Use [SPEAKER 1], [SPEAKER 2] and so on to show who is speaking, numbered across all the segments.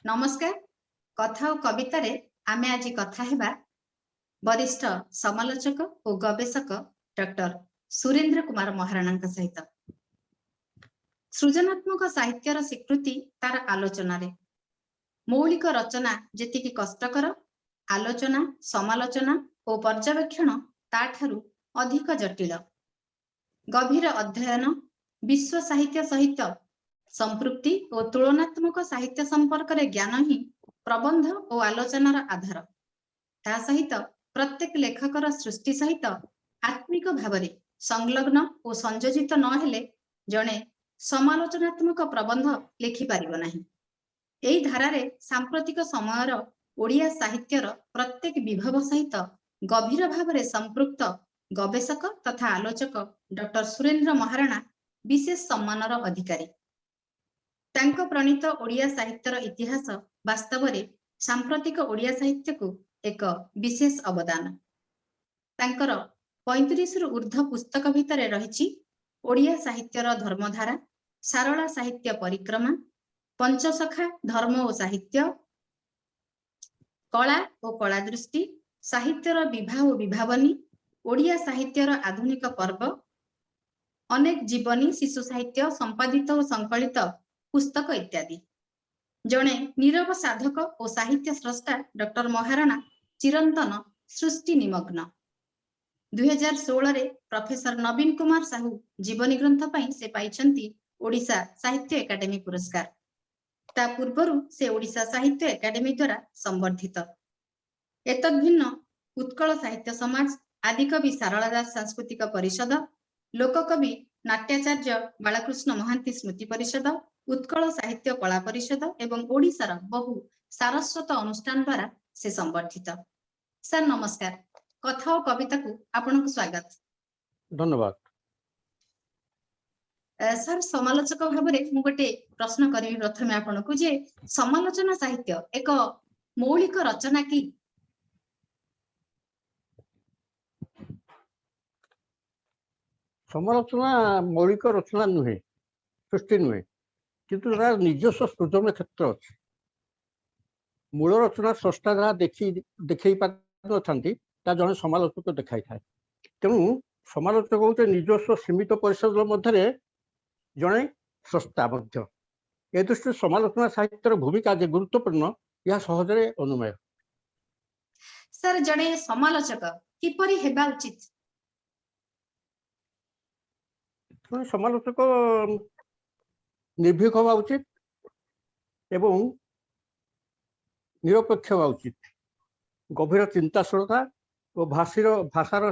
[SPEAKER 1] ନମସ୍କାର। କଥା ଓ କବିତାରେ ଆମେ ଆଜି କଥା ହେବା ବରିଷ୍ଠ ସମାଲୋଚକ ଓ ଗବେଷକ ଡକ୍ଟର ସୁରେନ୍ଦ୍ର କୁମାର ମହାରଣାଙ୍କ ସହିତ। ସୃଜନାତ୍ମକ ସାହିତ୍ୟର ସ୍ୱୀକୃତି ତାର ଆଲୋଚନାରେ। ମୌଳିକ ରଚନା ଯେତିକି କଷ୍ଟକର, ଆଲୋଚନା, ସମାଲୋଚନା ଓ ପର୍ଯ୍ୟବେକ୍ଷଣ ତାଠାରୁ ଅଧିକ ଜଟିଳ। ଗଭୀର ଅଧ୍ୟୟନ, ବିଶ୍ୱ ସାହିତ୍ୟ ସହିତ ସମ୍ପୃକ୍ତି ଓ ତୁଳନାତ୍ମକ ସାହିତ୍ୟ ସମ୍ପର୍କରେ ଜ୍ଞାନ ହିଁ ପ୍ରବନ୍ଧ ଓ ଆଲୋଚନାର ଆଧାର। ତା ସହିତ ପ୍ରତ୍ୟେକ ଲେଖକର ସୃଷ୍ଟି ସହିତ ଆତ୍ମିକ ଭାବରେ ସଂଲଗ୍ନ ଓ ସଂଯୋଜିତ ନହେଲେ ଜଣେ ସମାଲୋଚନାତ୍ମକ ପ୍ରବନ୍ଧ ଲେଖିପାରିବ ନାହିଁ। ଏହି ଧାରାରେ ସାମ୍ପ୍ରତିକ ସମୟର ଓଡ଼ିଆ ସାହିତ୍ୟର ପ୍ରତ୍ୟେକ ବିଭବ ସହିତ ଗଭୀର ଭାବରେ ସମ୍ପୃକ୍ତ ଗବେଷକ ତଥା ଆଲୋଚକ ଡକ୍ଟର ସୁରେନ୍ଦ୍ର ମହାରଣା ବିଶେଷ ସମ୍ମାନର ଅଧିକାରୀ। ତାଙ୍କ ପ୍ରଣୀତ ଓଡ଼ିଆ ସାହିତ୍ୟର ଇତିହାସ ବାସ୍ତବରେ ସାମ୍ପ୍ରତିକ ଓଡ଼ିଆ ସାହିତ୍ୟକୁ ଏକ ବିଶେଷ ଅବଦାନ। ତାଙ୍କର 35ରୁ ଉର୍ଦ୍ଧ୍ୱ ପୁସ୍ତକ ଭିତରେ ରହିଛି ଓଡ଼ିଆ ସାହିତ୍ୟର ଧର୍ମଧାରା, ସାରଳା ସାହିତ୍ୟ ପରିକ୍ରମା, ପଞ୍ଚସଖା ଧର୍ମ ଓ ସାହିତ୍ୟ, କଳା ଓ କଳା ଦୃଷ୍ଟି, ସାହିତ୍ୟର ବିବାହ ଓ ବିଭାବନୀ, ଓଡ଼ିଆ ସାହିତ୍ୟର ଆଧୁନିକ ପର୍ବ, ଅନେକ ଜୀବନୀ, ଶିଶୁ ସାହିତ୍ୟ, ସମ୍ପାଦିତ ଓ ସଂକଳିତ ପୁସ୍ତକ ଇତ୍ୟାଦି। ଜଣେ ନୀରବ ସାଧକ ଓ ସାହିତ୍ୟ ସ୍ରଷ୍ଟା ଡକ୍ଟର ମହାରଣା ଚିରନ୍ତନ ସୃଷ୍ଟି ନିମଗ୍ନ। 2016ରେ ପ୍ରଫେସର ନବୀନ କୁମାର ସାହୁ ଜୀବନୀ ଗ୍ରନ୍ଥ ପାଇଁ ସେ ପାଇଛନ୍ତି ଓଡ଼ିଶା ସାହିତ୍ୟ ଏକାଡେମୀ ପୁରସ୍କାର। ତା ପୂର୍ବରୁ ସେ ଓଡ଼ିଶା ସାହିତ୍ୟ ଏକାଡେମୀ ଦ୍ୱାରା ସମ୍ବର୍ଦ୍ଧିତ। ଏତଦ୍ଭିନ୍ନ ଉତ୍କଳ ସାହିତ୍ୟ ସମାଜ, ଆଦିକବି ସାରଳା ଦାସ ସାଂସ୍କୃତିକ ପରିଷଦ, ଲୋକକବି ନାଟ୍ୟାଚାର୍ଯ୍ୟ ବାଳକୃଷ୍ଣ ମହାନ୍ତି ସ୍ମୃତି ପରିଷଦ, ଉତ୍କଳ ସାହିତ୍ୟ କଳା ପରିଷଦ ଏବଂ ଓଡ଼ିଶାର ବହୁ ସାରସ୍ୱତ ଅନୁଷ୍ଠାନ ଦ୍ୱାରା ସେ ସମ୍ବର୍ଦ୍ଧିତ। ସାର୍ ନମସ୍କାର, କଥା ଓ କବିତାକୁ ଆପଣଙ୍କୁ ସ୍ୱାଗତ।
[SPEAKER 2] ଧନ୍ୟବାଦ।
[SPEAKER 1] ସାର୍, ସମାଲୋଚକ ଭାବରେ ମୁଁ ଗୋଟେ ପ୍ରଶ୍ନ କରିବି ପ୍ରଥମେ ଆପଣଙ୍କୁ ଯେ ସମାଲୋଚନା ସାହିତ୍ୟ ଏକ ମୌଳିକ ରଚନା କି?
[SPEAKER 2] ସମାଲୋଚନା ମୌଳିକ ରଚନା ନୁହେଁ, ସୃଷ୍ଟି ନୁହେଁ, କିନ୍ତୁ ତାର ନିଜସ୍ୱ ସୃଜନ କ୍ଷେତ୍ର ଅଛି। ମୂଳ ରଚନା ସ୍ରଷ୍ଟା ଯାହା ଦେଖେଇ ପାରିନଥାନ୍ତି, ତା ଜଣେ ସମାଲୋଚକ ଦେଖାଇଥାଏ। ତେଣୁ ସମାଲୋଚକ ହେଉଛି ନିଜସ୍ୱ ସୀମିତ ପରିସର ମଧ୍ୟରେ ଜଣେ ସ୍ରଷ୍ଟା ମଧ୍ୟ। ଏ ଦୃଷ୍ଟିରୁ ସମାଲୋଚନା ସାହିତ୍ୟର ଭୂମିକା ଯେ ଗୁରୁତ୍ୱପୂର୍ଣ୍ଣ, ଏହା ସହଜରେ ଅନୁମେୟ।
[SPEAKER 1] ସାର୍, ଜଣେ ସମାଲୋଚକ କିପରି ହେବା ଉଚିତ?
[SPEAKER 2] ଜଣେ ସମାଲୋଚକ ନିର୍ଭୀକ ହେବା ଉଚିତ ଏବଂ ନିରପେକ୍ଷ ହେବା ଉଚିତ। ଗଭୀର ଚିନ୍ତାଶୀଳତା ଓ ଭାଷାର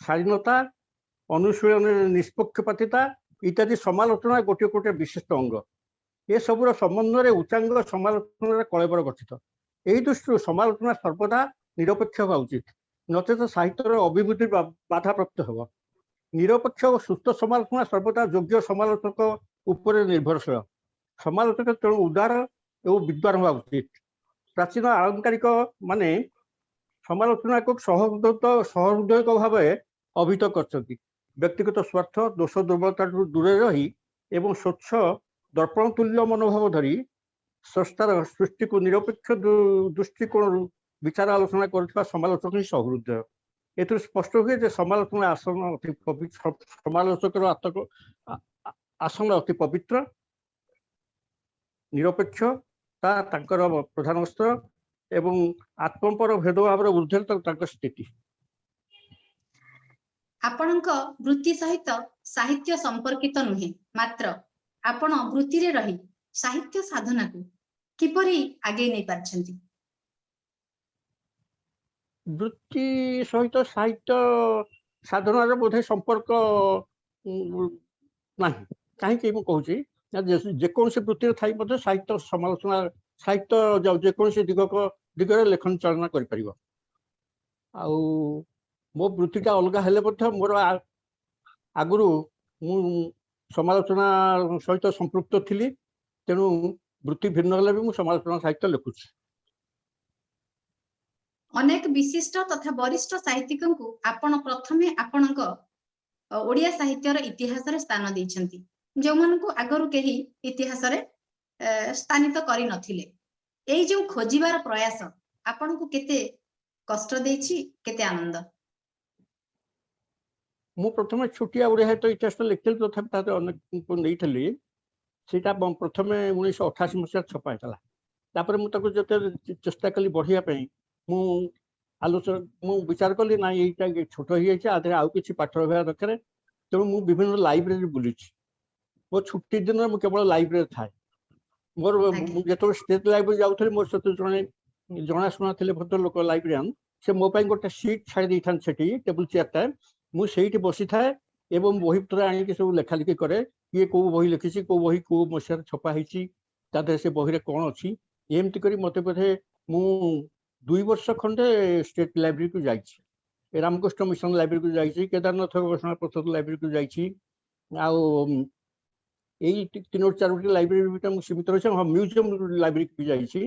[SPEAKER 2] ଶାଳୀନତା, ଅନୁଶୀଳନରେ ନିଷ୍ପକ୍ଷପାତିତା ଇତ୍ୟାଦି ସମାଲୋଚନା ଗୋଟିଏ ଗୋଟିଏ ବିଶିଷ୍ଟ ଅଙ୍ଗ। ଏସବୁର ସମନ୍ୱୟରେ ଉଚ୍ଚାଙ୍ଗ ସମାଲୋଚନାର କଳେବର ଗଠିତ। ଏହି ଦୃଷ୍ଟିରୁ ସମାଲୋଚନା ସର୍ବଦା ନିରପେକ୍ଷ ହେବା ଉଚିତ, ନଚେତ ସାହିତ୍ୟର ଅଭିବୃଦ୍ଧି ବାଧାପ୍ରାପ୍ତ ହେବ। ନିରପେକ୍ଷ ଓ ସୁସ୍ଥ ସମାଲୋଚନା ସର୍ବଦା ଯୋଗ୍ୟ ସମାଲୋଚକ ଉପରେ ନିର୍ଭରଶୀଳ। ସମାଲୋଚକ ତେଣୁ ଉଦାର ଏବଂ ବିଦ୍ୱାନ ହେବା ଉଚିତ। ପ୍ରାଚୀନ ଆଳଙ୍କାରିକ ମାନେ ସମାଲୋଚନାକୁ ସହୃଦୟକ ଭାବେ ଅଭିହିତ କରିଛନ୍ତି। ବ୍ୟକ୍ତିଗତ ସ୍ୱାର୍ଥ, ଦୋଷ ଦୁର୍ବଳତାଠାରୁ ଦୂରରେ ରହି ଏବଂ ସ୍ୱଚ୍ଛ ଦର୍ପଣ ତୁଲ୍ୟ ମନୋଭାବ ଧରି ସ୍ରଷ୍ଟାର ସୃଷ୍ଟିକୁ ନିରପେକ୍ଷ ଦୃଷ୍ଟିକୋଣରୁ ବିଚାର ଆଲୋଚନା କରୁଥିବା ସମାଲୋଚକ ହିଁ ସହୃଦୟ। ଏଥିରୁ ସ୍ପଷ୍ଟ ହୁଏ ଯେ ସମାଲୋଚନା ଆସନ ଅତି ସମାଲୋଚକର ଆସନ ଅତି ପବିତ୍ର, ନିରପେକ୍ଷ, ତା ତାଙ୍କର ପ୍ରଧାନ ଅସ୍ତ୍ର ଏବଂ ଆତ୍ମପର ଭେଦଭାବର ଊର୍ଦ୍ଧ୍ୱରେ ତାଙ୍କ ସ୍ଥିତି।
[SPEAKER 1] ଆପଣଙ୍କ ବୃତ୍ତି ସହିତ ସାହିତ୍ୟ ସମ୍ପର୍କିତ ନୁହେଁ, ମାତ୍ର ଆପଣ ବୃତ୍ତିରେ ରହି ସାହିତ୍ୟ ସାଧନାକୁ କିପରି ଆଗେଇ ନେଇ ପାରିଛନ୍ତି?
[SPEAKER 2] ବୃତ୍ତି ସହିତ ସାହିତ୍ୟ ସାଧନାର ବୋଧେ ସମ୍ପର୍କ ନାହିଁ। କାହିଁକି ମୁଁ କହୁଛି ନା, ଯେକୌଣସି ବୃତ୍ତିରେ ଥାଇ ମଧ୍ୟ ସାହିତ୍ୟ ସମାଲୋଚନା, ସାହିତ୍ୟ ଯେକୌଣସି ଦିଗରେ ଲେଖନ ଚାଳନା କରିପାରିବ। ଆଉ ମୋ ବୃତ୍ତିଟା ଅଲଗା ହେଲେ ମଧ୍ୟ ମୋର ଆଗରୁ ମୁଁ ସମାଲୋଚନା ସହିତ ସମ୍ପୃକ୍ତ ଥିଲି, ତେଣୁ ବୃତ୍ତି ଭିନ୍ନ ହେଲେ ବି ମୁଁ ସମାଲୋଚନା ସାହିତ୍ୟ ଲେଖୁଛି।
[SPEAKER 1] ଅନେକ ବିଶିଷ୍ଟ ତଥା ବରିଷ୍ଠ ସାହିତ୍ୟିକଙ୍କୁ ଆପଣ ପ୍ରଥମେ ଆପଣଙ୍କ ଓଡ଼ିଆ ସାହିତ୍ୟର ଇତିହାସରେ ସ୍ଥାନ ଦେଇଛନ୍ତି, ଯେଉଁମାନଙ୍କୁ ଆଗରୁ କେହି ଇତିହାସରେ ସ୍ଥାନିତ କରିନଥିଲେ। ଏଇ ଯୋଉ ଖୋଜିବାର ପ୍ରୟାସ ଆପଣଙ୍କୁ କେତେ କଷ୍ଟ ଦେଇଛି, କେତେ ଆନନ୍ଦ?
[SPEAKER 2] ମୁଁ ପ୍ରଥମେ ଛୋଟିଆ ଓଡ଼ିଆ ସାହିତ୍ୟ ଇତିହାସଟା ଲେଖିଥିଲି, ତଥାପି ତା ଦେହରେ ଅନେକ ନେଇଥିଲି। ସେଇଟା ପ୍ରଥମେ 1988 ମସିହାରେ ଛପା ହେଇଥିଲା। ତାପରେ ମୁଁ ତାକୁ ଯେତେବେଳେ ଚେଷ୍ଟା କଲି ବଢ଼ିବା ପାଇଁ, ମୁଁ ଆଲୋଚନା, ମୁଁ ବିଚାର କଲି ନାଇଁ ଏଇଟା ଛୋଟ ହେଇଯାଇଛି, ଆ ଦେହରେ ଆଉ କିଛି ପାଠ ରହିବା ଦରକାର। ତେଣୁ ମୁଁ ବିଭିନ୍ନ ଲାଇବ୍ରେରୀ ବୁଲିଛି। ମୋ ଛୁଟି ଦିନରେ ମୁଁ କେବଳ ଲାଇବ୍ରେରୀ ଥାଏ ମୋର। ମୁଁ ଯେତେବେଳେ ଷ୍ଟେଟ୍ ଲାଇବ୍ରେରୀ ଯାଉଥିଲି, ମୋର ସେତେବେଳେ ଜଣେ ଜଣାଶୁଣା ଥିଲେ ଭଦ୍ରଲୋକ ଲାଇବ୍ରେରିଆନ, ସେ ମୋ ପାଇଁ ଗୋଟେ ସିଟ୍ ଛାଡ଼ି ଦେଇଥାନ୍ତି ସେଠି, ଟେବୁଲ ଚେୟାରଟା। ମୁଁ ସେଇଠି ବସିଥାଏ ଏବଂ ବହିପତ୍ର ଆଣିକି ସବୁ ଲେଖାଲେଖି କରେ, କିଏ କୋଉ ବହି ଲେଖିଛି, କୋଉ ବହି କୋଉ ମସିହାରେ ଛପା ହେଇଛି, ତା ଦେହରେ ସେ ବହିରେ କ'ଣ ଅଛି। ଏମିତି କରି ମୋତେ ବୋଧେ ମୁଁ 2 ବର୍ଷ ଖଣ୍ଡେ ଷ୍ଟେଟ୍ ଲାଇବ୍ରେରୀକୁ ଯାଇଛି, ରାମକୃଷ୍ଣ ମିଶନ ଲାଇବ୍ରେରୀକୁ ଯାଇଛି, କେଦାରନାଥ ଗବେଷଣା ପରିଷଦ ଲାଇବ୍ରେରୀକୁ ଯାଇଛି। ଆଉ ଏଇ ତିନୋଟି ଚାରୋଟି ଲାଇବ୍ରେରୀ ଭିତରେ ମୁଁ ସୀମିତ ରହିଛି। ହଁ, ମ୍ୟୁଜିୟମ ଲାଇବ୍ରେରୀକୁ ବି ଯାଇଛି,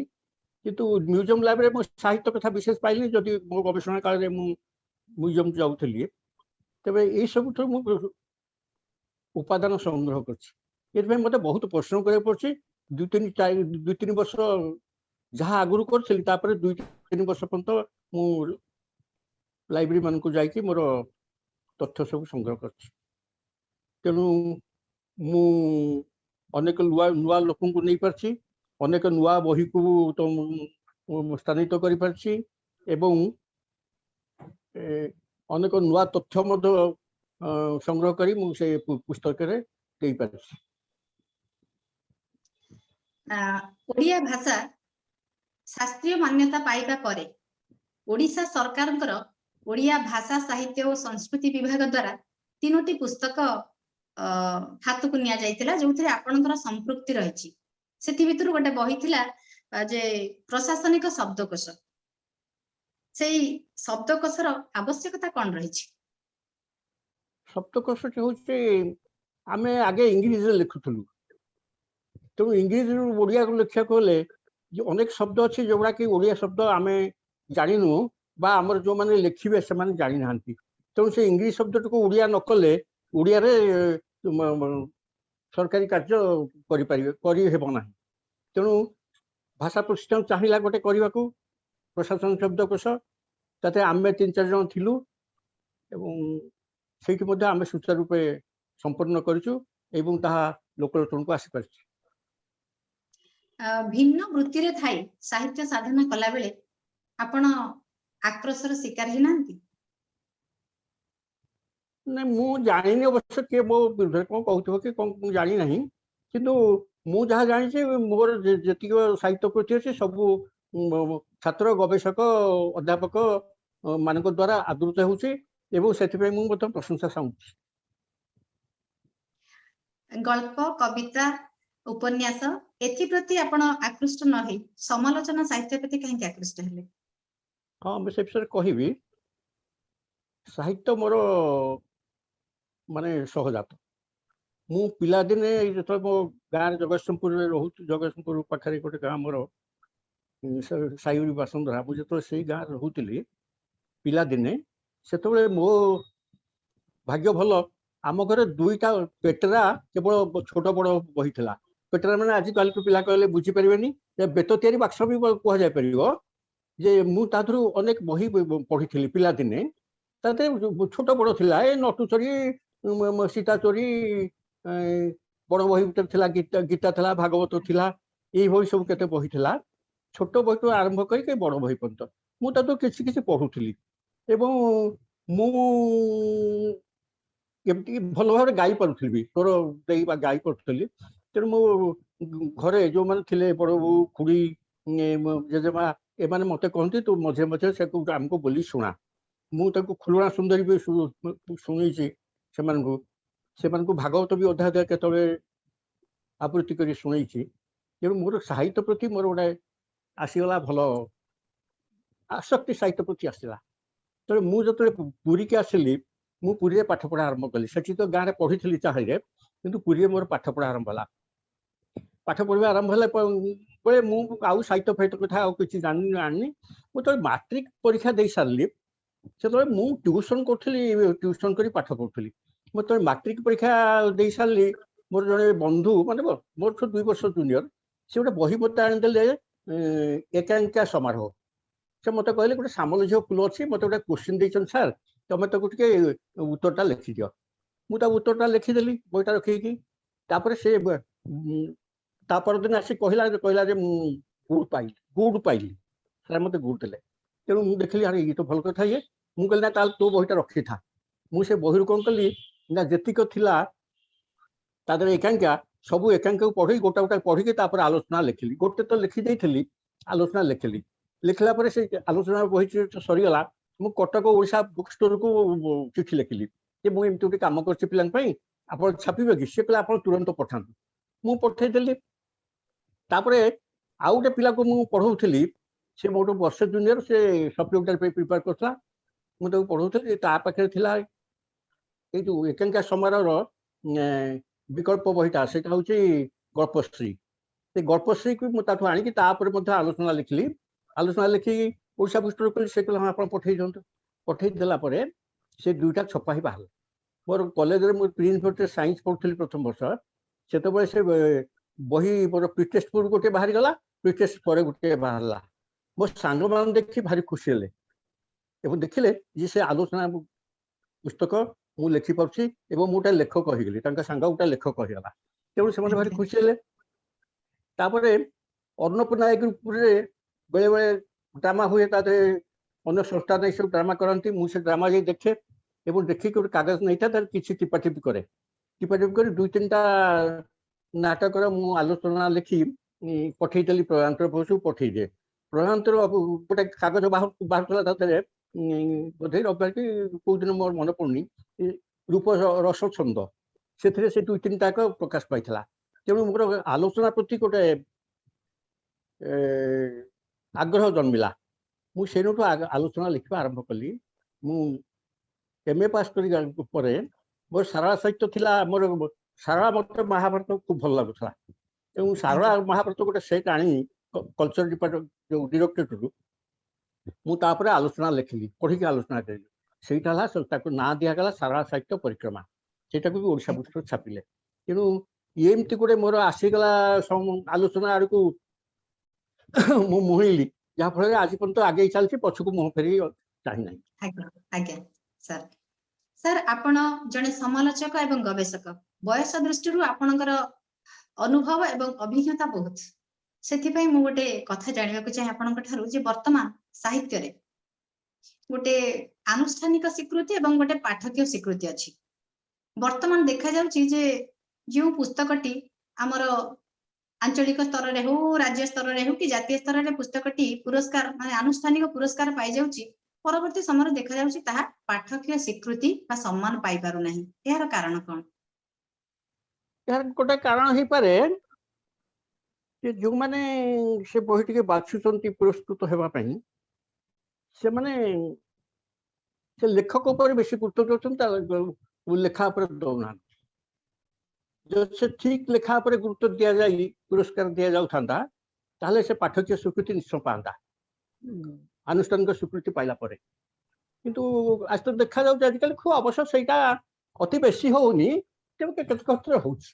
[SPEAKER 2] କିନ୍ତୁ ମ୍ୟୁଜିୟମ ଲାଇବ୍ରେରୀ ମୁଁ ସାହିତ୍ୟ କଥା ବିଶେଷ ପାଇଲିନି, ଯଦି ମୋ ଗବେଷଣା କାଳରେ ମୁଁ ମ୍ୟୁଜିୟମକୁ ଯାଉଥିଲି। ତେବେ ଏଇ ସବୁଥିରୁ ମୁଁ ଉପାଦାନ ସଂଗ୍ରହ କରିଛି। ଏଥିପାଇଁ ମୋତେ ବହୁତ ପରିଶ୍ରମ କରିବାକୁ ପଡୁଛି। ଦୁଇ ତିନି ଚାରି 2-3 ବର୍ଷ ଯାହା ଆଗରୁ କରିଥିଲି, ତାପରେ 2-3 ବର୍ଷ ପର୍ଯ୍ୟନ୍ତ ମୁଁ ଲାଇବ୍ରେରୀ ମାନଙ୍କୁ ଯାଇକି ମୋର ତଥ୍ୟ ସବୁ ସଂଗ୍ରହ କରିଛି। ତେଣୁ ମୁଁ ଅନେକ ନୂଆ ନୂଆ ଲୋକଙ୍କୁ ନେଇପାରିଛି, ଅନେକ ନୂଆ ବହିକୁ ତ ମୁଁ ସ୍ଥାନିତ କରିପାରିଛି ଏବଂ ଅନେକ ନୂଆ ତଥ୍ୟ ମଧ୍ୟ ସଂଗ୍ରହ କରି ମୁଁ ସେ ପୁସ୍ତକରେ ଦେଇପାରିଛି।
[SPEAKER 1] ଓଡ଼ିଆ ଭାଷା ଶାସ୍ତ୍ରୀୟ ମାନ୍ୟତା ପାଇବା ପରେ ଓଡ଼ିଶା ସରକାରଙ୍କର ଓଡ଼ିଆ ଭାଷା, ସାହିତ୍ୟ ଓ ସଂସ୍କୃତି ବିଭାଗ ଦ୍ୱାରା 3ଟି ପୁସ୍ତକ ହାତକୁ ନିଆଯାଇଥିଲା, ଯୋଉଥିରେ ଆପଣଙ୍କର ସମ୍ପୃକ୍ତି ରହିଛି। ସେଥି ଭିତରୁ ଗୋଟେ ବହି ଥିଲା ଯେ ପ୍ରଶାସନିକ ଶବ୍ଦକୋଷ। ସେଇ ଶବ୍ଦକୋଷର ଆବଶ୍ୟକତା କଣ ରହିଛି?
[SPEAKER 2] ଶବ୍ଦକୋଷଟି ହଉଛି, ଆମେ ଆଗେ ଇଂରାଜୀରେ ଲେଖୁଥିଲୁ। ତେଣୁ ଇଂରାଜୀରୁ ଓଡ଼ିଆକୁ ଲେଖିବାକୁ ହେଲେ ଯେ ଅନେକ ଶବ୍ଦ ଅଛି ଯୋଉଗୁଡ଼ା କି ଓଡ଼ିଆ ଶବ୍ଦ ଆମେ ଜାଣିନୁ ବା ଆମର ଯୋଉମାନେ ଲେଖିବେ ସେମାନେ ଜାଣିନାହାନ୍ତି। ତେଣୁ ସେ ଇଂରାଜୀ ଶବ୍ଦଟିକୁ ଓଡ଼ିଆ ନ କଲେ ଓଡ଼ିଆରେ ସରକାରୀ କାର୍ଯ୍ୟ କରିପାରିବେ କରିହେବ ନାହିଁ। ତେଣୁ ଭାଷା ପ୍ରତିଷ୍ଠାନ ଚାହିଁଲା ଗୋଟେ କରିବାକୁ ପ୍ରଶାସନ ଶବ୍ଦକୋଷ। ତାতে ଆମେ 3-4 ଜଣ ଥିଲୁ ଏବଂ ସେଇଠି ମଧ୍ୟ ଆମେ ସୁଚାରୁ ରୂପେ ସମ୍ପନ୍ନ କରିଛୁ ଏବଂ ତାହା ଲୋକଲୋଚନକୁ ଆସିପାରିଛି।
[SPEAKER 1] ଭିନ୍ନ ବୃତ୍ତିରେ ଥାଇ ସାହିତ୍ୟ ସାଧନା କଲାବେଳେ ଆପଣ ଆକ୍ରୋଶର ଶିକାର ହେଇନାହାନ୍ତି?
[SPEAKER 2] ନାଇଁ, ମୁଁ ଜାଣିନି ଅବଶ୍ୟ କିଏ ମୋ ବିରୁଦ୍ଧରେ କଣ କହୁଥିବ କି କଣ, ମୁଁ ଜାଣିନାହିଁ। କିନ୍ତୁ ମୁଁ ଯାହା ଜାଣିଛି, ମୋର ଯେତିକି ସାହିତ୍ୟ କୃତି ଅଛି ସବୁ ଛାତ୍ର, ଗବେଷକ, ଅଧ୍ୟାପକ ମାନଙ୍କ ଦ୍ୱାରା ଆଦୃତ ହେଉଛି ଏବଂ ସେଥିପାଇଁ ମୁଁ ମଧ୍ୟ ପ୍ରଶଂସା ସାଉଁଛି।
[SPEAKER 1] ଗଳ୍ପ, କବିତା, ଉପନ୍ୟାସ ଏଥିପ୍ରତି ଆପଣ ଆକୃଷ୍ଟ ନ ହେଇ ସମାଲୋଚନା ସାହିତ୍ୟ ପ୍ରତି କାହିଁକି ଆକୃଷ୍ଟ ହେଲେ?
[SPEAKER 2] ହଁ, ମୁଁ ସେ ବିଷୟରେ କହିବି। ସାହିତ୍ୟ ମୋର ମାନେ ସହଜାତ। ମୁଁ ପିଲାଦିନେ ଯେତେବେଳେ ମୋ ଗାଁରେ ଜଗତସିଂହପୁରରେ ରହୁଛି, ଜଗତସିଂହପୁର ପାଖରେ ଗୋଟେ ଗାଁ ମୋର ସାଇଉରି ବାସନ୍ଧରା, ମୁଁ ଯେତେବେଳେ ସେଇ ଗାଁରେ ରହୁଥିଲି ପିଲାଦିନେ, ସେତେବେଳେ ମୋ ଭାଗ୍ୟ ଭଲ, ଆମ ଘରେ 2ଟା ପେଟରା କେବଳ ଛୋଟ ବଡ଼ ବହି ଥିଲା। ପେଟରା ମାନେ ଆଜିକାଲି ପିଲା କହିଲେ ବୁଝିପାରିବେନି, ଯେ ବେତ ତିଆରି ବାକ୍ସ ବି କୁହାଯାଇପାରିବ। ଯେ ମୁଁ ତା ଦେହରୁ ଅନେକ ବହି ପଢିଥିଲି ପିଲାଦିନେ। ତା ଦେହରେ ଛୋଟ ବଡ଼ ଥିଲା, ଏ ନଟୁ ଚୋରି, ସୀତା ଚୋରି, ବଡ଼ ବହି ଭିତରେ ଥିଲା ଗୀତା, ଗୀତା ଥିଲା, ଭାଗବତ ଥିଲା, ଏଇଭଳି ସବୁ କେତେ ବହି ଥିଲା। ଛୋଟ ବହିଠୁ ଆରମ୍ଭ କରିକି ବଡ଼ ବହି ପର୍ଯ୍ୟନ୍ତ ମୁଁ ତା ଦେହରୁ କିଛି କିଛି ପଢୁଥିଲି ଏବଂ ମୁଁ ଏମିତି ଭଲ ଭାବରେ ଗାଇ ପାରୁଥିଲି ବି, ସ୍ୱର ଦେଇ ବା ଗାଇ ପାରୁଥିଲି। ତେଣୁ ମୋ ଘରେ ଯୋଉମାନେ ଥିଲେ, ବଡ଼ ବୋଉ, ଖୁଡ଼ି, ଜେଜେମା, ଏମାନେ ମତେ କହନ୍ତି ତୁ ମଝିରେ ମଝିରେ ସେକୁ ଆମକୁ ବୋଲି ଶୁଣା। ମୁଁ ତାକୁ ଖୁଲଣା ସୁନ୍ଦରୀ ବି ଶୁଣେଇଛି ସେମାନଙ୍କୁ, ସେମାନଙ୍କୁ ଭାଗବତ ବି ଅଧା ଅଧା କେତେବେଳେ ଆବୃତ୍ତି କରି ଶୁଣେଇଛି। ତେଣୁ ମୋର ସାହିତ୍ୟ ପ୍ରତି ମୋର ଗୋଟେ ଆସିଗଲା ଭଲ ଆସକ୍ତି, ସାହିତ୍ୟ ପ୍ରତି ଆସିଲା। ତେଣୁ ମୁଁ ଯେତେବେଳେ ପୁରୀକି ଆସିଲି, ମୁଁ ପୁରୀରେ ପାଠ ପଢ଼ା ଆରମ୍ଭ କଲି। ସେଠି ତ ଗାଁରେ ପଢ଼ିଥିଲି ଚାହିଁରେ, କିନ୍ତୁ ପୁରୀରେ ମୋର ପାଠ ପଢ଼ା ଆରମ୍ଭ ହେଲା। ପାଠ ପଢ଼ିବା ଆରମ୍ଭ ହେଲା ବେଳେ ମୁଁ ଆଉ ସାହିତ୍ୟ ଫାହିତ୍ୟ କଥା ଆଉ କିଛି ଜାଣିନି। ମୁଁ ଯେତେବେଳେ ମାଟ୍ରିକ ପରୀକ୍ଷା ଦେଇ ସାରିଲି, ସେତେବେଳେ ମୁଁ ଟ୍ୟୁସନ କରୁଥିଲି, ଟ୍ୟୁସନ କରି ପାଠ ପଢ଼ୁଥିଲି। ମୁଁ ଯେତେବେଳେ ମାଟ୍ରିକ ପରୀକ୍ଷା ଦେଇ ସାରିଲି, ମୋର ଜଣେ ବନ୍ଧୁ, ମାନେ ମୋଠୁ 2 ବର୍ଷ ଜୁନିୟର, ସେ ଗୋଟେ ବହି ମୋତେ ଆଣିଦେଲେ ଏକାଙ୍କିକା ସମାରୋହ। ସେ ମୋତେ କହିଲେ, ଗୋଟେ ସାମଲ ଝିଅ ଫୁଲ ଅଛି, ମୋତେ ଗୋଟେ କୋଶ୍ଚିନ୍ ଦେଇଛନ୍ତି ସାର୍, ତମେ ତାକୁ ଟିକେ ଉତ୍ତରଟା ଲେଖିଦିଅ। ମୁଁ ତା ଉତ୍ତରଟା ଲେଖିଦେଲି ବହିଟା ରଖିକି। ତାପରେ ସେ ତା ପରଦିନ ଆସି କହିଲା ଯେ ମୁଁ ଗୁଡ୍ ପାଇଲି, ଗୁଡ୍ ପାଇଲି ସାର୍, ମୋତେ ଗୁଡ୍ ଦେଲେ। ତେଣୁ ମୁଁ ଦେଖିଲି, ଆରେ, ଇଏ ତ ଭଲ କଥା ଇଏ। ମୁଁ କହିଲି, ନା, ତାହେଲେ ତୋ ବହିଟା ରଖିଥା। ମୁଁ ସେ ବହିରୁ କ'ଣ କଲି ନା, ଯେତିକ ଥିଲା ତା ଦେହରେ ଏକାଙ୍କିକା, ସବୁ ଏକାଙ୍କିକୁ ପଢି, ଗୋଟା ଗୋଟା ପଢିକି ତାପରେ ଆଲୋଚନା ଲେଖିଲି। ଗୋଟେ ତ ଲେଖି ଦେଇଥିଲି, ଆଲୋଚନା ଲେଖିଲି। ଲେଖିଲା ପରେ ସେ ଆଲୋଚନା ବହି ସରିଗଲା। ମୁଁ କଟକ ଓଡ଼ିଶା ବୁକ୍ ଷ୍ଟୋରକୁ ଚିଠି ଲେଖିଲି ଯେ ମୁଁ ଏମିତି ଗୋଟେ କାମ କରିଛି ପିଲାଙ୍କ ପାଇଁ, ଆପଣ ଛାପିବେ କି? ସେ କହିଲେ, ଆପଣ ତୁରନ୍ତ ପଠାନ୍ତୁ। ମୁଁ ପଠେଇଦେଲି। ତାପରେ ଆଉ ଗୋଟେ ପିଲାକୁ ମୁଁ ପଢଉଥିଲି, ସେ ମୋଠୁ ବର୍ଷେ ଜୁନିୟର, ସେ ସପ୍ଲିମେଣ୍ଟାରୀ ପାଇଁ ପ୍ରିପେୟାର କରୁଥିଲା। ମୁଁ ତାକୁ ପଢଉଥିଲି, ତା ପାଖରେ ଥିଲା ଏଇ ଯୋଉ ଏକାଙ୍କିକା ସମାରୋହର ବିକଳ୍ପ ବହିଟା, ସେଇଟା ହଉଛି ଗଳ୍ପଶ୍ରୀ। ସେ ଗଳ୍ପଶ୍ରୀକୁ ମୁଁ ତାଠୁ ଆଣିକି ତାପରେ ମଧ୍ୟ ଆଲୋଚନା ଲେଖିଲି। ଆଲୋଚନା ଲେଖିକି ଓଡ଼ିଶା ବୁକ୍ ଷ୍ଟୋର କଲି। ସେ କହିଲେ, ହଁ, ଆପଣ ପଠେଇ ଦିଅନ୍ତୁ। ପଠେଇ ଦେଲା ପରେ ସେ ଦୁଇଟା ଛପା ହେଇ ବାହାରିଲା। ମୋର କଲେଜରେ ମୁଁ ପ୍ରି ୟୁନିଭର୍ସିଟିରେ ସାଇନ୍ସ ପଢୁଥିଲି ପ୍ରଥମ ବର୍ଷ, ସେତେବେଳେ ସେ ବହି ମୋର ପ୍ରିଟେଷ୍ଟ ପୂର୍ବରୁ ଗୋଟେ ବାହାରିଗଲା, ପ୍ରିଟେଷ୍ଟ ପରେ ଗୋଟେ ବାହାରିଲା। ମୋ ସାଙ୍ଗମାନେ ଦେଖି ଭାରି ଖୁସି ହେଲେ ଏବଂ ଦେଖିଲେ ଯେ ସେ ଆଲୋଚନା ପୁସ୍ତକ ମୁଁ ଲେଖିପାରୁଛି ଏବଂ ମୁଁ ଗୋଟେ ଲେଖକ ହେଇଗଲି, ତାଙ୍କ ସାଙ୍ଗ ଗୋଟେ ଲେଖକ ହେଇଗଲା। ତେଣୁ ସେମାନେ ଭାରି ଖୁସି ହେଲେ। ତାପରେ ଅନ୍ନପୂର୍ଣ୍ଣା ଗ୍ରୁପରେ ବେଳେବେଳେ ଡ୍ରାମା ହୁଏ, ତା ଦେହରେ ଅନ୍ୟ ସଂସ୍ଥା ନେଇ ସବୁ ଡ୍ରାମା କରନ୍ତି। ମୁଁ ସେ ଡ୍ରାମା ଯାଇ ଦେଖେ ଏବଂ ଦେଖିକି ଗୋଟେ କାଗଜ ନେଇଥାଏ, ତାର କିଛି ଟିପାଟିପି କରେ। ଟିପାଟିପି କରି ଦୁଇ ତିନିଟା ନାଟକର ମୁଁ ଆଲୋଚନା ଲେଖି ପଠେଇଦେଲି, ପ୍ରୟାନ୍ତର ସବୁ ପଠେଇଦିଏ। ପ୍ରୟାନ୍ତର ଗୋଟେ କାଗଜ ବାହାରୁଥିଲା, ତା ଦେହରେ ବୋଧେ ରବିବାର କି କୋଉ ଦିନ ମୋର ମନେ ପଡୁନି, ରୂପ ରସ ଛନ୍ଦ, ସେଥିରେ ସେ ଦୁଇ ତିନିଟା ପ୍ରକାଶ ପାଇଥିଲା। ତେଣୁ ମୋର ଆଲୋଚନା ପ୍ରତି ଗୋଟେ ଆଗ୍ରହ ଜନ୍ମିଲା। ମୁଁ ସେଇଠୁ ଆଲୋଚନା ଲେଖିବା ଆରମ୍ଭ କଲି। ମୁଁ ଏମ୍ ଏ ପାସ୍ କରିବା ପରେ ମୋର ସାରଳା ସାହିତ୍ୟ ଥିଲା। ମୋର ସାରଳା, ମତେ ମହାଭାରତ ଖୁବ୍ ଭଲ ଲାଗୁଥିଲା ଏବଂ ସାରଳା ମହାଭାରତ ଗୋଟେ ସେଟ୍ ଆଣି କଲଚର ଡିପାର୍ଟମେଣ୍ଟ ଯୋଉ ଡିରେକ୍ଟରେଟରୁ ମୁଁ ତାପରେ ଆଲୋଚନା ଲେଖିଲି, ପଢିକି ଆଲୋଚନା କଲି। ସେଇଟା ହେଲା, ତାକୁ ନାଁ ଦିଆଗଲା ସାରଳା ସାହିତ୍ୟ ପରିକ୍ରମା। ସେଇଟାକୁ ବି ଓଡ଼ିଶା ବୁକ୍ ଷ୍ଟୋର ଛାପିଲେ। ତେଣୁ ଏମିତି ଗୋଟେ ମୋର ଆସିଗଲା, ଆଲୋଚନା ଆଡ଼କୁ ମୁଁ ମୁହେଁଇଲି, ଯାହାଫଳରେ ଆଜି ପର୍ଯ୍ୟନ୍ତ ଆଗେଇ ଚାଲିଛି, ପଛକୁ ମୁହଁ ଫେରି ଚାହିଁ ନାହିଁ।
[SPEAKER 1] ଆଜ୍ଞା ସାର୍। ସାର୍, ଆପଣ ଜଣେ ସମାଲୋଚକ ଏବଂ ଗବେଷକ। ବୟସ ଦୃଷ୍ଟିରୁ ଆପଣଙ୍କର ଅନୁଭବ ଏବଂ ଅଭିଜ୍ଞତା ବହୁତ। ସେଥିପାଇଁ ମୁଁ ଗୋଟେ କଥା ଜାଣିବାକୁ ଚାହେଁ ଆପଣଙ୍କ ଠାରୁ ଯେ ବର୍ତ୍ତମାନ ସାହିତ୍ୟରେ ଗୋଟେ ଆନୁଷ୍ଠାନିକ ସ୍ୱୀକୃତି ଏବଂ ଗୋଟେ ପାଠକୀୟ ସ୍ୱୀକୃତି ଅଛି। ବର୍ତ୍ତମାନ ଦେଖାଯାଉଛି ଯେ ଯେଉଁ ପୁସ୍ତକଟି ଆମର ଆଞ୍ଚଳିକ ସ୍ତରରେ ହଉ, ରାଜ୍ୟ ସ୍ତରରେ ହଉ କି ଜାତୀୟ ସ୍ତରରେ ପୁସ୍ତକଟି ପୁରସ୍କାର, ମାନେ ଆନୁଷ୍ଠାନିକ ପୁରସ୍କାର ପାଇଯାଉଛି, ପରବର୍ତ୍ତୀ ସମୟରେ ଦେଖାଯାଉଛି ତାହା ପାଠକୀୟ ସ୍ୱୀକୃତି ବା ସମ୍ମାନ ପାଇପାରୁନାହିଁ। ଏହାର କାରଣ କଣ?
[SPEAKER 2] ଏହାର ଗୋଟେ କାରଣ ହେଇପାରେ ଯେ ଯୋଉମାନେ ସେ ବହି ଟିକେ ବାଛୁଛନ୍ତି ପୁରସ୍କୃତ ହେବା ପାଇଁ, ସେମାନେ ସେ ଲେଖକ ଉପରେ ବେଶୀ ଗୁରୁତ୍ୱ ଦଉଛନ୍ତି, ତା ଲେଖା ଉପରେ ଦଉନାହାନ୍ତି। ଯଦି ସେ ଠିକ ଲେଖା ଉପରେ ଗୁରୁତ୍ୱ ଦିଆଯାଇ ପୁରସ୍କାର ଦିଆଯାଉଥାନ୍ତା, ତାହେଲେ ସେ ପାଠକୀୟ ସ୍ୱୀକୃତି ନିଶ୍ଚୟ ପାଆନ୍ତା ଆନୁଷ୍ଠାନିକ ସ୍ୱୀକୃତି ପାଇଲା ପରେ। କିନ୍ତୁ ଆଜି ତ ଦେଖାଯାଉଛି ଆଜିକାଲି ଖୁବ୍, ଅବଶ୍ୟ ସେଇଟା ଅତି ବେଶୀ ହଉନି, ତେଣୁ କେତେ କ୍ଷେତ୍ରରେ ହଉଛି।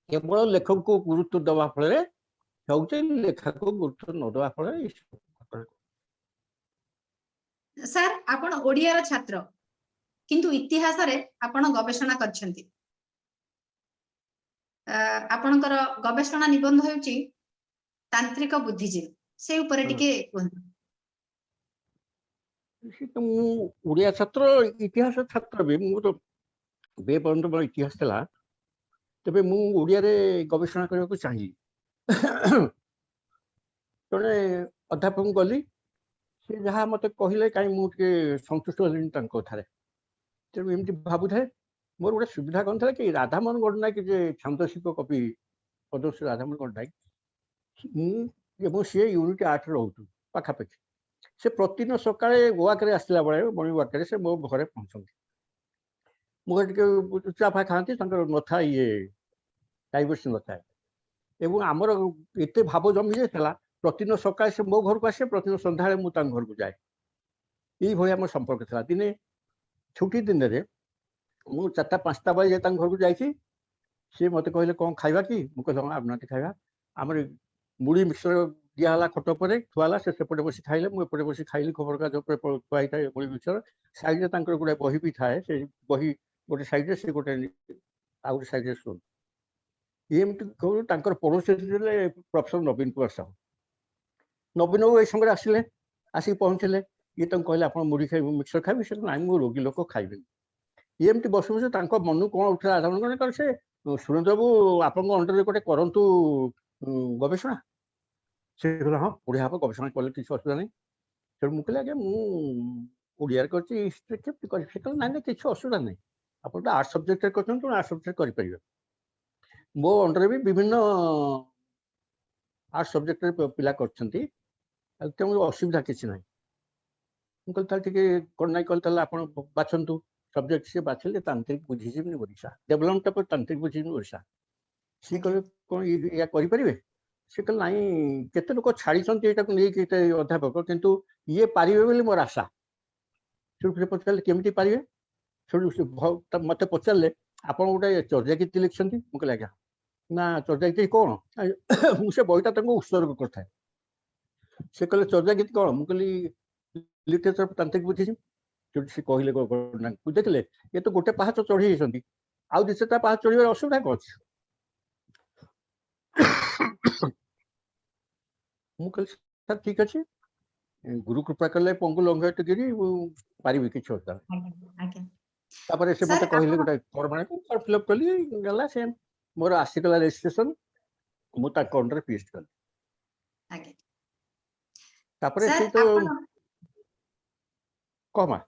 [SPEAKER 2] କେବଳ ଲେଖକକୁ ଗୁରୁତ୍ୱ ଦେବା ଫଳରେ ହେଉଛି, ଲେଖାକୁ ଗୁରୁତ୍ୱ ନ ଦେବା ଫଳରେ ଏସବୁ ଘଟଣା।
[SPEAKER 1] ସାର୍, ଆପଣ ଓଡିଆର ଛାତ୍ର, କିନ୍ତୁ ଇତିହାସରେ ଆପଣ ଗବେଷଣା କରିଛନ୍ତି। ଆପଣଙ୍କର ଗବେଷଣା ନିବନ୍ଧ ହେଉଛି ତାନ୍ତ୍ରିକ ବୁଦ୍ଧିଜୀବୀ, ସେ ଉପରେ ଟିକେ କୁହନ୍ତୁ।
[SPEAKER 2] ସେ ତ ମୁଁ ଓଡ଼ିଆ ଛାତ୍ର, ଇତିହାସ ଛାତ୍ର ବି। ମୁଁ ତ ବି ପର୍ଯ୍ୟନ୍ତ ମୋର ଇତିହାସ ଥିଲା। ତେବେ ମୁଁ ଓଡ଼ିଆରେ ଗବେଷଣା କରିବାକୁ ଚାହିଁଲି। ଜଣେ ଅଧ୍ୟାପକଙ୍କୁ ଗଲି, ସେ ଯାହା ମତେ କହିଲେ, କାହିଁ ମୁଁ ଟିକେ ସନ୍ତୁଷ୍ଟ ହେଲିନି ତାଙ୍କ କଥାରେ। ତେଣୁ ଏମିତି ଭାବୁଥାଏ, ମୋର ଗୋଟେ ସୁବିଧା କ'ଣ ଥିଲା କି, ରାଧାମୋହନ ଗଡ଼ନାୟକ ଯେ ଛାନ୍ଦସିକ କବି, ପଦ୍ମଶ୍ରୀ ରାଧାମୋହନ ଗଡ଼ନାୟକ, ମୁଁ ଏବଂ ସିଏ ୟୁନିଟ୍ 8ରେ ରହୁଛୁ ପାଖାପାଖି। ସେ ପ୍ରତିଦିନ ସକାଳେ ୱାକରେ ଆସିଲା ବେଳେ, ମର୍ଣ୍ଣିଂ ୱାକରେ ସେ ମୋ ଘରେ ପହଞ୍ଚନ୍ତି। ମୋ ଘରେ ଟିକେ ଚା ଫା ଖାଆନ୍ତି। ତାଙ୍କର ନଥାଏ ଇଏ, ଡାଇଭର୍ସ ନଥାଏ ଏବଂ ଆମର ଏତେ ଭାବ ଜମି ଯାଇଥିଲା, ପ୍ରତିଦିନ ସକାଳେ ସେ ମୋ ଘରକୁ ଆସିବେ, ପ୍ରତିଦିନ ସନ୍ଧ୍ୟାବେଳେ ମୁଁ ତାଙ୍କ ଘରକୁ ଯାଏ। ଏଇଭଳି ଆମର ସମ୍ପର୍କ ଥିଲା। ଦିନେ ଛୁଟି ଦିନରେ ମୁଁ 4ଟା 5ଟା ବେଳେ ଯାଇ ତାଙ୍କ ଘରକୁ ଯାଇଛି। ସିଏ ମୋତେ କହିଲେ, କ'ଣ ଖାଇବା କି? ମୁଁ କହିଲି, ହଁ, ଆସୁନାହାନ୍ତି ଖାଇବା। ଆମର ମୁଢ଼ି ମିକ୍ସଚର ଦିଆହେଲା, ଖଟ ଉପରେ ଥୁଆ ହେଲା। ସେ ସେପଟେ ବସି ଖାଇଲେ, ମୁଁ ଏପଟେ ବସି ଖାଇଲି। ଖବରକାଗଜ ଉପରେ ଥୁଆ ହେଇଥାଏ ଏଭଳି ବିଷୟ। ସାଇଡରେ ତାଙ୍କର ଗୋଟେ ବହି ବି ଥାଏ। ସେ ବହି ଗୋଟେ ସାଇଡରେ, ସେ ଗୋଟେ ଆଉ ଗୋଟେ ସାଇଡରେ ଶୁଅନ୍ତି। ଏମିତି କରୁ ତାଙ୍କର ପଡ଼ୋଶୀ ଥିଲେ ପ୍ରଫେସର ନବୀନ କୁମାର ସାହୁ। ନବୀନ ବାବୁ ଏଇ ସମୟରେ ଆସିଲେ, ଆସିକି ପହଞ୍ଚିଲେ। ଇଏ ତାଙ୍କୁ କହିଲେ, "ଆପଣ ମୁଢ଼ି ଖାଇବେ, ମିକ୍ସଚର ଖାଇବେ?" ସେ କହିଲେ, "ନାଇଁ, ମୁଁ ରୋଗୀ ଲୋକ, ଖାଇବିନି।" ଇଏ ଏମିତି ବସୁ ବସୁ ତାଙ୍କ ମନକୁ କ'ଣ ଉଠିଲା କାରଣ ସେ, "ସୁରେନ୍ଦ୍ର ବାବୁ, ଆପଣଙ୍କ ଅଣ୍ଡରରେ ଗୋଟେ କରନ୍ତୁ ଗବେଷଣା।" ସେ କହିଲେ, "ହଁ, ବଢ଼ିଆ ହବ, ଗବେଷଣା କଲେ କିଛି ଅସୁବିଧା ନାହିଁ।" ତେଣୁ ମୁଁ କହିଲି, "ଆଜ୍ଞା, ମୁଁ ଓଡ଼ିଆରେ କରିଛି, ହିଷ୍ଟ୍ରି କେମିତି କରିବି?" ସେ କହିଲେ, "ନାଇଁ ନାଇଁ, କିଛି ଅସୁବିଧା ନାହିଁ। ଆପଣ ତ ଆର୍ଟ ସବଜେକ୍ଟରେ କରିଛନ୍ତି, ତେଣୁ ଆର୍ଟ ସବଜେକ୍ଟ କରିପାରିବେ। ମୋ ଅଣ୍ଡରରେ ବି ବିଭିନ୍ନ ଆର୍ଟ ସବଜେକ୍ଟରେ ପିଲା କରିଛନ୍ତି, ଆଉ ତେଣୁ ଅସୁବିଧା କିଛି ନାହିଁ।" ମୁଁ କହିଲି, "ତାହେଲେ ଟିକେ କ'ଣ?" "ନାଇଁ," କହିଲେ, "ତାହେଲେ ଆପଣ ବାଛନ୍ତୁ ସବଜେକ୍ଟ।" ସିଏ ବାଛିଲେ Tantric Buddhism in Odisha, development of Tantric Buddhism in Odisha. ସିଏ କହିଲେ, "କ'ଣ ଏଇଆ କରିପାରିବେ?" ସେ କହିଲେ, "ନାଇଁ, କେତେ ଲୋକ ଛାଡ଼ିଛନ୍ତି ଏଇଟାକୁ ନେଇକି, ଏତେ ଅଧ୍ୟାପକ, କିନ୍ତୁ ଇଏ ପାରିବେ ବୋଲି ମୋର ଆଶା।" ସେଠୁ ସେ ପଚାରିଲେ, "କେମିତି ପାରିବେ?" ସେଠୁ ସେ ମତେ ପଚାରିଲେ, "ଆପଣ ଗୋଟେ ଚର୍ଯ୍ୟାଗୀତି ଲେଖିଛନ୍ତି।" ମୁଁ କହିଲି, "ଆଜ୍ଞା।" "ନା, ଚର୍ଯ୍ୟାଗୀତି କ'ଣ?" ମୁଁ ସେ ବହିଟା ତାଙ୍କୁ ଉତ୍ସର୍ଗ କରିଥାଏ। ସେ କହିଲେ, "ଚର୍ଯ୍ୟାଗୀତି କ'ଣ?" ମୁଁ କହିଲି, ଲିଟରେଚର ତାନ୍ତ୍ରିକ ବୁଦ୍ଧିଜିମ୍। ସେଠୁ ସେ କହିଲେ, "ଦେଖିଲେ, ଏ ତ ଗୋଟେ ପାହାଚ ଚଢି ଯାଇଛନ୍ତି, ଆଉ ଦି ଚାରିଟା ପାହାଚ ଚଢିବାର ଅସୁବିଧା କ'ଣ ଅଛି?" ମୁଁ କହିଲି, "ସାର୍, ଠିକ ଅଛି, ଗୁରୁ କୃପା କଲେ ପଙ୍ଗୁ ଲଙ୍ଘୟିତ ଗିରି, ମୁଁ ପାରିବି, କିଛି ଅସୁବିଧା ନାହିଁ।"
[SPEAKER 1] ଆଜ୍ଞା ଆଜ୍ଞା
[SPEAKER 2] ତାପରେ ସେ
[SPEAKER 1] ସାର୍
[SPEAKER 2] ମତେ କହିଲେ
[SPEAKER 1] ଆପଣ
[SPEAKER 2] ଗୋଟେ ଫର୍ମ ଆଣିବାକୁ, ଫର୍ମ ଫିଲ୍ଅପ୍ କଲି, ଗଲା ସେ ମୋର ଆସିଗଲା ରେଜିଷ୍ଟ୍ରେସନ। ମୁଁ ତାଙ୍କ ଅଣ୍ଡରରେ ପିଏଚଡି କଲି। ତାପରେ
[SPEAKER 1] ସାର୍
[SPEAKER 2] ସେ ତ
[SPEAKER 1] ଆପଣ
[SPEAKER 2] କହ ମା,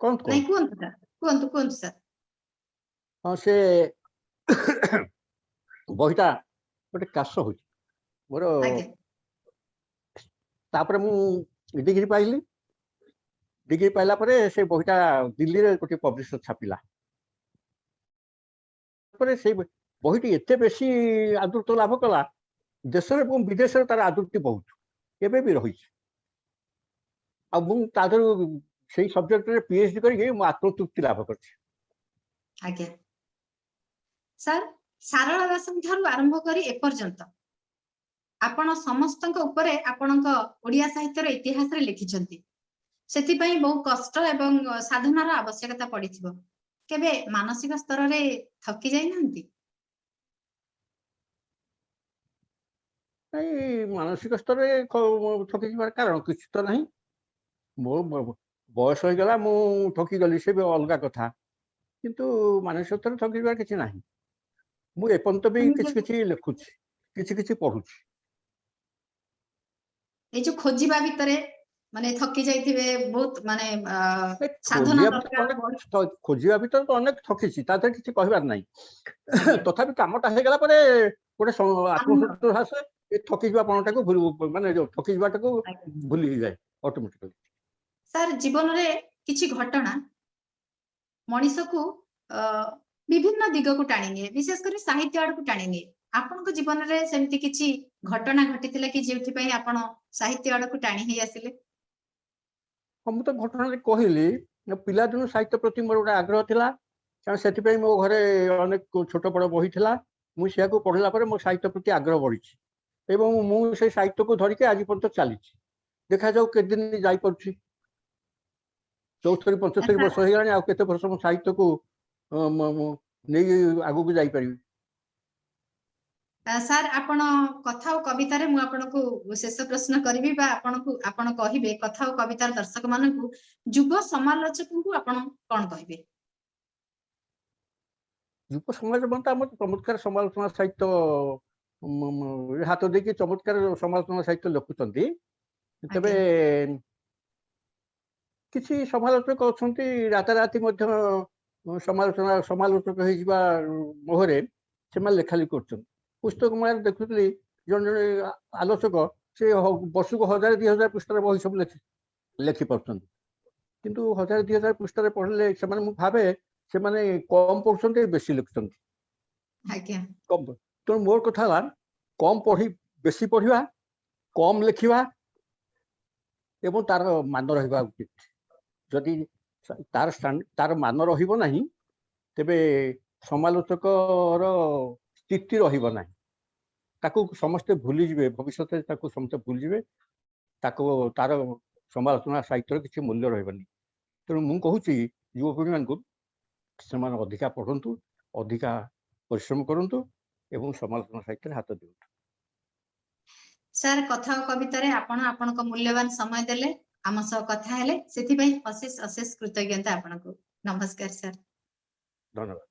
[SPEAKER 2] କୁହନ୍ତୁ।
[SPEAKER 1] ନାଇଁ,
[SPEAKER 2] କୁହନ୍ତୁ।
[SPEAKER 1] କୁହନ୍ତୁ ସାର୍, କୁହନ୍ତୁ, କୁହନ୍ତୁ ସାର୍।
[SPEAKER 2] ହଁ, ସେ ବହିଟା, ଗୋଟେ କାଶ ହଉଛି ମୋର। ତାପରେ ମୁଁ ଡିଗ୍ରୀ ପାଇଲି। ଡିଗ୍ରୀ ପାଇଲା ପରେ ସେ ବହିଟା ଦିଲ୍ଲୀରେ ଗୋଟେ ପବ୍ଲିସର ଛାପିଲା। ପରେ ସେଇ ବହିଟି ଏତେ ବେଶୀ ଆଦୃତ ଲାଭ କଲା ଦେଶରେ ଏବଂ ବିଦେଶରେ। ତାର ଆଦୃତି ବହୁତ ଏବେ ବି ରହିଛି। ଆଉ ମୁଁ ତା ଦେହରୁ ସେଇ ସବଜେକ୍ଟରେ ପିଏଚଡି କରିକି ମୁଁ ଆତ୍ମତୃପ୍ତି ଲାଭ କରିଛି।
[SPEAKER 1] ଆଜ୍ଞା ସାର୍, ସାରଳା ଦାସଙ୍କ ଠାରୁ ଆରମ୍ଭ କରି ଏପର୍ଯ୍ୟନ୍ତ ଆପଣ ସମସ୍ତଙ୍କ ଉପରେ ଆପଣଙ୍କ ଓଡିଆ ସାହିତ୍ୟର ଇତିହାସରେ ଲେଖିଛନ୍ତି। ସେଥିପାଇଁ ବହୁ କଷ୍ଟ ଏବଂ ସାଧନାର ଆବଶ୍ୟକତା ପଡିଥିବ। କେବେ ମାନସିକ ସ୍ତରରେ ଥକି ଯାଇନାହାନ୍ତି?
[SPEAKER 2] ନାଇଁ, ମାନସିକ ସ୍ତରରେ ଥକି ଯିବାର କାରଣ କିଛି ତ ନାହିଁ। ମୋ ବୟସ ହେଇଗଲା, ମୁଁ ଥକିଗଲି, ସେ ବି ଅଲଗା କଥା। କିନ୍ତୁ ମାନସିକ ସ୍ତରରେ ଥକି ଯିବାର କିଛି ନାହିଁ। ମୁଁ ଏପର୍ଯ୍ୟନ୍ତ ବି
[SPEAKER 1] ମାନେ
[SPEAKER 2] କିଛି କିଛି ଲେଖୁଛି, କିଛି କିଛି ପଢୁଛି।
[SPEAKER 1] ଏଇ ଯୋଉ ଖୋଜିବା ଭିତରେ ମାନେ ଥକି ଯାଇଥିବେ ବହୁତ, ମାନେ
[SPEAKER 2] ନାଇଁ,
[SPEAKER 1] ସାଧନା
[SPEAKER 2] ଖୋଜିବା ଭିତରେ
[SPEAKER 1] ଦରକାର
[SPEAKER 2] ଅନେକ ଖୋଜିବା ଭିତରେ ତ ଅନେକ ଥକିଛି, ତା ଦେହରେ କିଛି କହିବାର ନାହିଁ। ତଥାପି କାମଟା ହେଇଗଲା ପରେ ଗୋଟେ ଆତ୍ମସନ୍ତୋଷ ଆସେ। ଏ ଥକିଯିବା ପଣଟାକୁ ଭୁଲି, ମାନେ ଯୋଉ ଥକି ଯିବାଟାକୁ ଭୁଲି ହେଇଯାଏ ଅଟୋମେଟିକାଲି।
[SPEAKER 1] ସାର୍, ଜୀବନରେ କିଛି ଘଟଣା ମଣିଷକୁ ବିଭିନ୍ନ ଦିଗକୁ ଟାଣି ନିଏ, ବିଶେଷ କରି ସାହିତ୍ୟ ଆଡକୁ ଟାଣି ନିଏ। ଆପଣଙ୍କ ଜୀବନରେ ସେମିତି କିଛି ଘଟଣା ଘଟିଥିଲା କି, ଯେଉଁଥିପାଇଁ ଆପଣ ସାହିତ୍ୟ ଆଡକୁ ଟାଣି ହେଇ ଆସିଲେ?
[SPEAKER 2] ହଁ, ମୁଁ ତ ଘଟଣାରେ କହିଲି ନା, ପିଲାଦିନୁ ସାହିତ୍ୟ ପ୍ରତି ମୋର ଗୋଟେ ଆଗ୍ରହ ଥିଲା। କାରଣ ସେଥିପାଇଁ ମୋ ଘରେ ଅନେକ ଛୋଟ ବଡ ବହି ଥିଲା। ମୁଁ ସେୟାକୁ ପଢିଲା ପରେ ମୋ ସାହିତ୍ୟ ପ୍ରତି ଆଗ୍ରହ ବଢିଛି ଏବଂ ମୁଁ ସେଇ ସାହିତ୍ୟକୁ ଧରିକି ଆଜି ପର୍ଯ୍ୟନ୍ତ ଚାଲିଛି। ଦେଖାଯାଉ କେତେ ଦିନ ଯାଇପାରୁଛି। 74 75 ବର୍ଷ ହେଇଗଲାଣି, ଆଉ କେତେ ବର୍ଷ ମୁଁ ସାହିତ୍ୟକୁ ନେଇ ଆଗକୁ ଯାଇପାରିବି।
[SPEAKER 1] ସାର୍, ଆପଣ କଥା ଓ କବିତାରେ ମୁଁ ଆପଣଙ୍କୁ ଶେଷ ପ୍ରଶ୍ନ କରିବି ବା ଆପଣଙ୍କୁ ଆପଣ କହିବେ, କଥା ଓ କବିତାର ଦର୍ଶକ ମାନଙ୍କୁ, ଯୁବ ସମାଲୋଚକଙ୍କୁ ଆପଣ କଣ କହିବେ?
[SPEAKER 2] ଯୁବ ସମାଜ ମାନେ ତ ଆମର ଚମତ୍କାର ସମାଲୋଚନା ସାହିତ୍ୟ ହାତ ଦେଇକି ଚମତ୍କାର ସମାଲୋଚନା ସାହିତ୍ୟ ଲେଖୁଛନ୍ତି। ତେବେ କିଛି ସମାଲୋଚକ ଅଛନ୍ତି, ରାତାରାତି ମଧ୍ୟ ସମାଲୋଚକ ହେଇଯିବା ମୋହରେ ସେମାନେ ଲେଖାଲେଖି କରୁଛନ୍ତି। ପୁସ୍ତକ ମେଳାରେ ଦେଖୁଥିଲି, ଜଣେ ଜଣେ ଆଲୋଚକ ସେ ବର୍ଷକୁ 1000 2000 ପୃଷ୍ଠାର ବହି ସବୁ ଲେଖି ପାରୁଛନ୍ତି। କିନ୍ତୁ 1000 2000 ପୃଷ୍ଠାରେ ପଢିଲେ ସେମାନେ, ମୁଁ ଭାବେ, ସେମାନେ କମ ପଢୁଛନ୍ତି, ବେଶୀ ଲେଖୁଛନ୍ତି। କମ। ତେଣୁ ମୋର କଥା ହେଲା, କମ ପଢି ବେଶୀ ପଢିବା, କମ ଲେଖିବା ଏବଂ ତାର ମାନ ରହିବା ଉଚିତ। ଯଦି ତାର ମାନ ରହିବ ନାହିଁ, ତେବେ ସମାଲୋଚକର ସ୍ଥିତି ରହିବ ନାହିଁ। ତାକୁ ସମସ୍ତେ ଭୁଲିଯିବେ। ଭବିଷ୍ୟତରେ ତାକୁ ସମସ୍ତେ ଭୁଲିଯିବେ। ତାକୁ ତାର ସମାଲୋଚନା ସାହିତ୍ୟର କିଛି ମୂଲ୍ୟ ରହିବନି। ତେଣୁ ମୁଁ କହୁଛି ଯୁବପିଢ଼ିମାନଙ୍କୁ, ସେମାନେ ଅଧିକା ପଢ଼ନ୍ତୁ, ଅଧିକା ପରିଶ୍ରମ କରନ୍ତୁ ଏବଂ ସମାଲୋଚନା ସାହିତ୍ୟରେ ହାତ ଦିଅନ୍ତୁ।
[SPEAKER 1] ସାର୍, କଥା ଓ କବିତାରେ ଆପଣ ଆପଣଙ୍କ ମୂଲ୍ୟବାନ ସମୟ ଦେଲେ, ଆମ ସହ କଥା ହେଲେ, ସେଥିପାଇଁ ଅଶେଷ ଅଶେଷ କୃତଜ୍ଞତା ଆପଣଙ୍କୁ। ନମସ୍କାର ସାର୍।
[SPEAKER 2] ଧନ୍ୟବାଦ।